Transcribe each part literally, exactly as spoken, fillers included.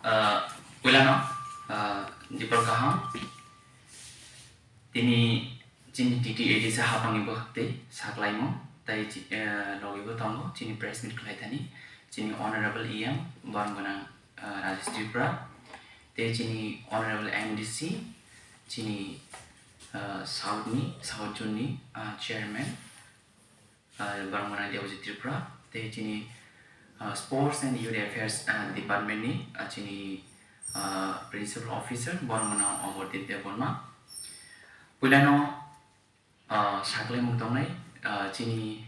Ah, puilano, ah, dipor kaham. Tini chini T T A D C hapangni bwkhak tei saklaimung tei chi-, eh, logi bo tongo chini press meet khlai thani chini Honorable E M borok gwnang, ah, Rajesh Tripura tei chini Honorable M D C chini, ah, South ni, South Zone ni, ah, Chairman, ah, borok gwnang Debojit Tripura tei chini, ah, Sports and Youth Affairs, ah, Department ni, ah, chini, ah, Principal Officer borok gwnang Amardeep Debbarma. Puilano, ah, saklaimung tongnai, ah, chini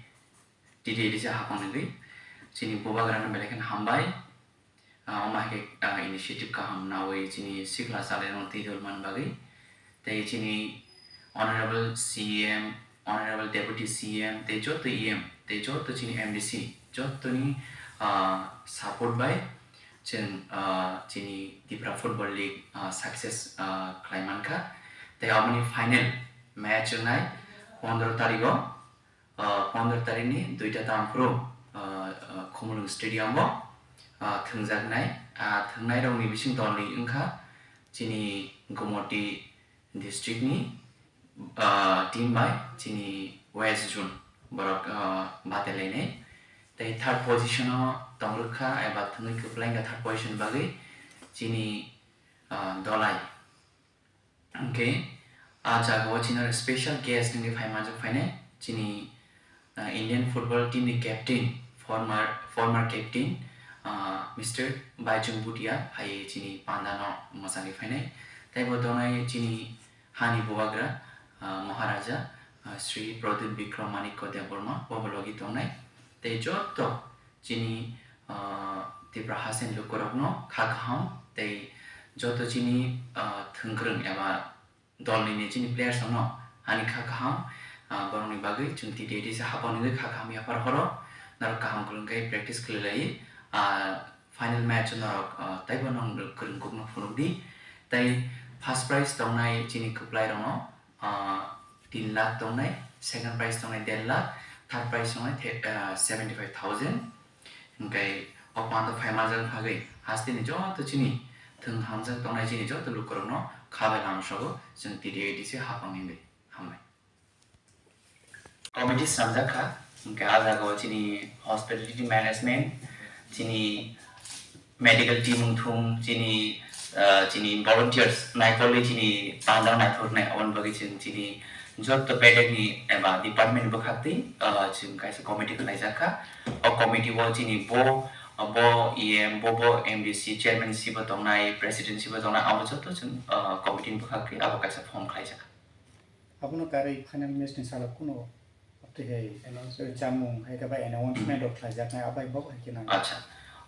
T T A D C hapang nigwi chini bubagrano belai kheno hambai. Ah, omo hai khe, ah, initiative kaham nawi chini sikla chalairokno twi dol man bagwi. Tei chini Honorable C M, Honorable Deputy C M, tei joto E M, tei joto chini M D C, jotoni, ah, support bai chwng, ah, chini Tipra Football League, ah, success, ah, khlai mankha. Tei aboni final match wngnai pondro tarigo. Ah, pondro tarikni duita tamphuru, ah, ah, Khumulwng Stadium o, ah, thwngjaknai. Ah, thwngnairokni bising dolni wngkha chini Gumoti district ni, ah, team bai chini West Zone borok, ah, batailainai. Tei third position o tongrwkha eba thwngwi kwplaingkha third position bagwi chini, ah, Dolai. Hwnkhe, ah jagao chini special guest wngwi phai manjak phainai, chini, ah, Indian football team ni captain, former, former captain, ah, Mister Baichung Bhutia phaiwi chini pandano mwchangwi phainai. Tei bo donai chini hani bubagra, ah, Maharaja, ah, Shri Pradyut Bikram Manikya Debbarma, bo bo logi tongnai. Tei joto chini, ah, Tipra hasteni lukurokno kha kaham tei joto chini, ah, thwngkwrwng eba dolni ni chini players rokno ani kha kaham, ah, borokni bagwi chwng T T A D C hapang nugwi kha kaham yaphar horo norok kaham kwrwng khe practice khlai lai, ah, final match o norok, ah, taibo nang kwrwng kukno phunuk di. Tei first prize tongnai chini kwplai rokno, ah, tin lakh tongnai, second prize tongnai der lakh, third prize tongnai the-, ah, seventy five thousand. Hwnkhe o pando phai manjak bagwi hasteni joto chini thwng hamjak tongnai chini joto lukurokno kha bai lama sobo chwng T T A D C hapang hinwi hambai. Committee swnamjak kha, hwnkhe a jagao chini hospitality management, chini medical team wngthung, chini, ah, chini volunteers naikolwi chini panda naithoknai, aboni bagwi chwng chini joto bedekni eba department ni bwkhaktwi, ah, chwng kaisa committee khwlaijak kha. O committee o chini bo, bo E M, bo, bo M D C chairman si bo tongnai, president si bo tongnai, abo joto chwng, ah, committee ni bwkhaktwi abo kaisa form khwlaijak kha. Abono karwi final match ni salo kuno twi hai announce chamung hai khe bai announcement rok khlaijaknai, abo hai bo hai khe nang. Acha.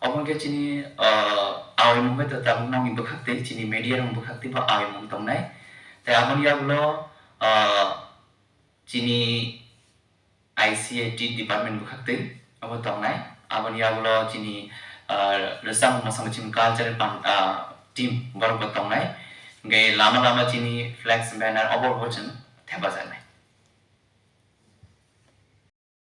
Obo khe chini, ah, awimung bai to tabuk nangni bwkhaktwi, chini media rok bwkhaktwi bo awimung tongnai. Tei aboni yagulo, ah, chini I C A T department bwkhaktwi abo tongnai. Aboni yagulo chini, ah, rwchapmung mwsamung chini cultural pan-, ah, team borok bo tongnai. Hwnkhe lama lama chini flex banner obo bo chwng thepajaknai.